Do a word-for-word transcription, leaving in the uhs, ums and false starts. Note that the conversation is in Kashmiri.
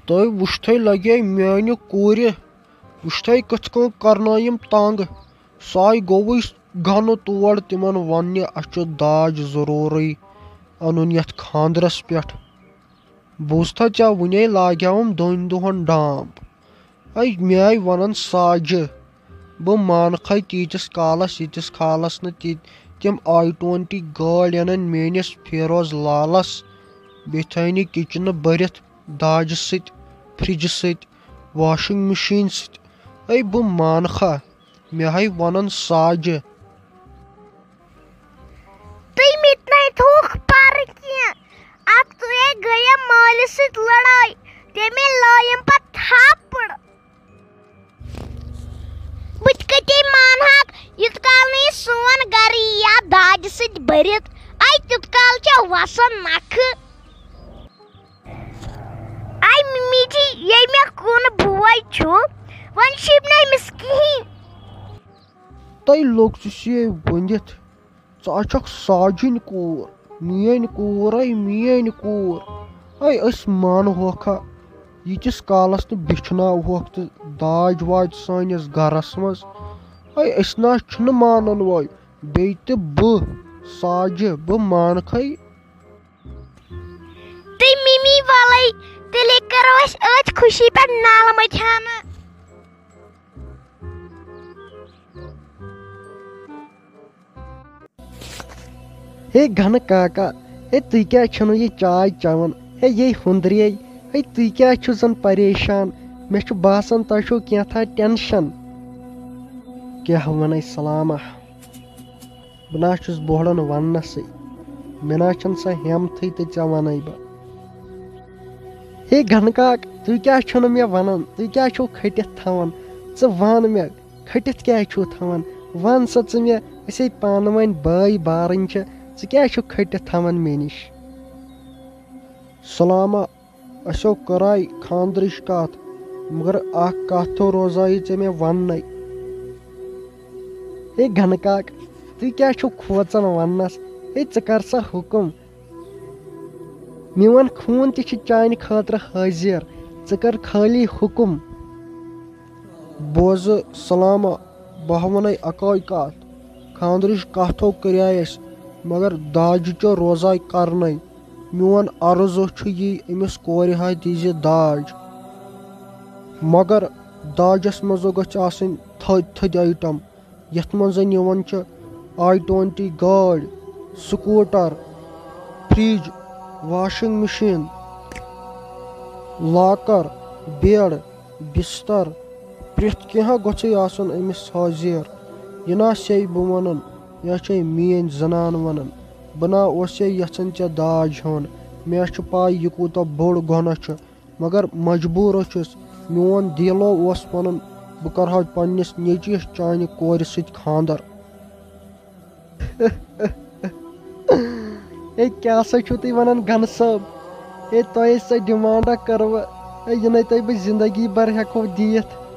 تۄہہِ وٕچھتھٕے لگے میانہِ کورِ، وٕچھتھٕے کِتھ کٔنۍ کرنٲیِم تنگ۔ سۄے گوٚوُے گنہٕ تور تِمن وننہِ، اسہِ چھُ داج ضروٗرٕے انُن یتھ خاندرس پٮ۪ٹھ۔ بوٗزتھا، ژےٚ وُنے لاگیاوُم دۄن دۄہن ڈامب۔ اے مےٚ آیہِ ونان ساجہِ، بہٕ مانہٕ کھے تیٖتِس کالس، ییٖتِس کالس نہٕ تہِ-، تِم آی ٹُوَنٹی گٲڑۍ انن میٲنِس فیروز لالس، بیٚیہِ تھٲینہِ کِچنہٕ بٔرِتھ داجہِ سۭتۍ، فرجہِ سۭتۍ، واشنگ مشین سۭتۍ۔ اے بہٕ مانہٕ کھا، مےٚ ہاے ونان ساجہِ۔ تُہۍ مِتنٲے تھوکھ پرٕ کینٛہہ۔ اکھ تُہے گٔیَم مٲلِس سۭتۍ لڑٲے، تٔمۍ لٲیِم پتہٕ تھپڑ۔ بہٕ تہِ کتے مانہٕ ہاکھ، یُت کال نہٕ یہِ سون گرٕ یی یا داجہِ سۭتۍ بٔرِتھ۔ اے تیُت کال چھےٚ وسان نکھٕ۔ اے ممی جی، یے مےٚ کُن بوے چھُ، وۄنۍ چھُے نہٕ أمِس کِہیٖنۍ۔ تۄہہِ لوٚگ ژٕ سے ؤنِتھ، ژٕ ہا چھکھ ساجِنۍ کوٗر، میٲنۍ کوٗر، اے میٲنۍ کوٗر۔ اے أسۍ مانہوکھا، ییٖتِس کالس نہٕ بیٚچھناوہوکھ تہٕ داج واج سٲنِس گرس منٛز۔ اے أسۍ نہ حظ چھِنہٕ مانان وۄنۍ، بیٚیہِ تہِ بہٕ ساجہِ، بہٕ مانکھے۔ تُہۍ مِمی وَلَے، تیٚلے کَرو أسۍ أتھۍ خوشی پٮ۪ٹھ نالہٕ مٔتھیانہٕ۔ ہے گھنہٕ کاکا، ہے تُہۍ کیٛازِ چھِنہٕ یہِ چاے چٮ۪وان؟ ہے یے ہُنٛدرے، ہے تُہۍ کیٛازِ چھِو زَن پریشان؟ مےٚ چھُ باسان تۄہہِ چھُو کینٛژھا ٹٮ۪نشَن۔ کیٛاہ وَنَے سلامہ؟ بہٕ نہ حظ چھُس بوہڑان وننسٕے، مےٚ نہ حظ چھَنہٕ سۄ ہٮ۪متھٕے تہٕ ژےٚ وَنَے بہٕ۔ ہے گھنہٕ کاک، تُہۍ کیٛازِ چھِو نہٕ مےٚ وَنان؟ تُہۍ کیٛازِ چھِو کھٔٹِتھ تھاوان؟ ژٕ وَن مےٚ، کھٔٹِتھ کیٛازِ چھِو تھاوان؟ وَن سا ژٕ مےٚ، أسے پانہٕ ؤنۍ بٲے بارٕنۍ چھِ، ژٕ کیٛازِ چھُکھ کھٔٹِتھ تھاوان مےٚ نِش؟ سلامہ، اسیو کراے خاندرٕچ کتھ، مگر اکھ کتھ تھو روزایی ژےٚ مےٚ وننَے۔ ہے گھنہٕ کاک، تُہۍ کیٛاہ چھِو کھوژان وننس؟ ہے ژٕ کر سا حُکم، میون خوٗن تہِ چھُ چانہِ خٲطرٕ حٲضِر، ژٕ کر خٲلی حُکم۔ بوزٕ سلامہ، بہٕ ہا وَنَے اَکٲے کَتھ۔ خانٛدرٕچ کَتھ ہو کَرییَس، مگر داجہِ چو روزاے کَرنَے۔ میون عرض چھُ یی، أمِس کورِ ہا دیٖزِ داج، مگر داجَس منٛز گژھِ آسٕنۍ تھٔدۍ تھٔدۍ آیٹم، یَتھ منٛز زَن یِوان چھِ آی ٹُوَنٹی گٲڑۍ، سکوٗٹر، فرج، واشنگ مشین، لاکر، بیڈ، بستر، پرٛٮ۪تھ کینٛہہ گوٚژھُے آسُن أمِس حٲضِر۔ یہِ نہ سیٚیہِ بہٕ وَنُن، یا چھے میٛٲنۍ زنان وَنان۔ بہٕ نہ اوسے یژھان ژےٚ داج ہیوٚن۔ مےٚ چھُ پَے یہِ کوٗتاہ بوٚڑ گۄناہ چھُ، مگر مجبوٗر چھُس۔ میون دِلو اوس وَنان، بہٕ کرٕ ہا پننِس نیٚچوِس چانہِ کورِ سۭتۍ خانٛدر۔ ہے، کیٛاہ سا چھِو تُہۍ وَنان گنہٕ صٲب؟ ہے، تۄہہِ سۄ ڈِمانڈا کٔروٕ، ہے، یہِ نے تۄہہِ بہٕ زِندگی بھر ہٮ۪کو دِتھ۔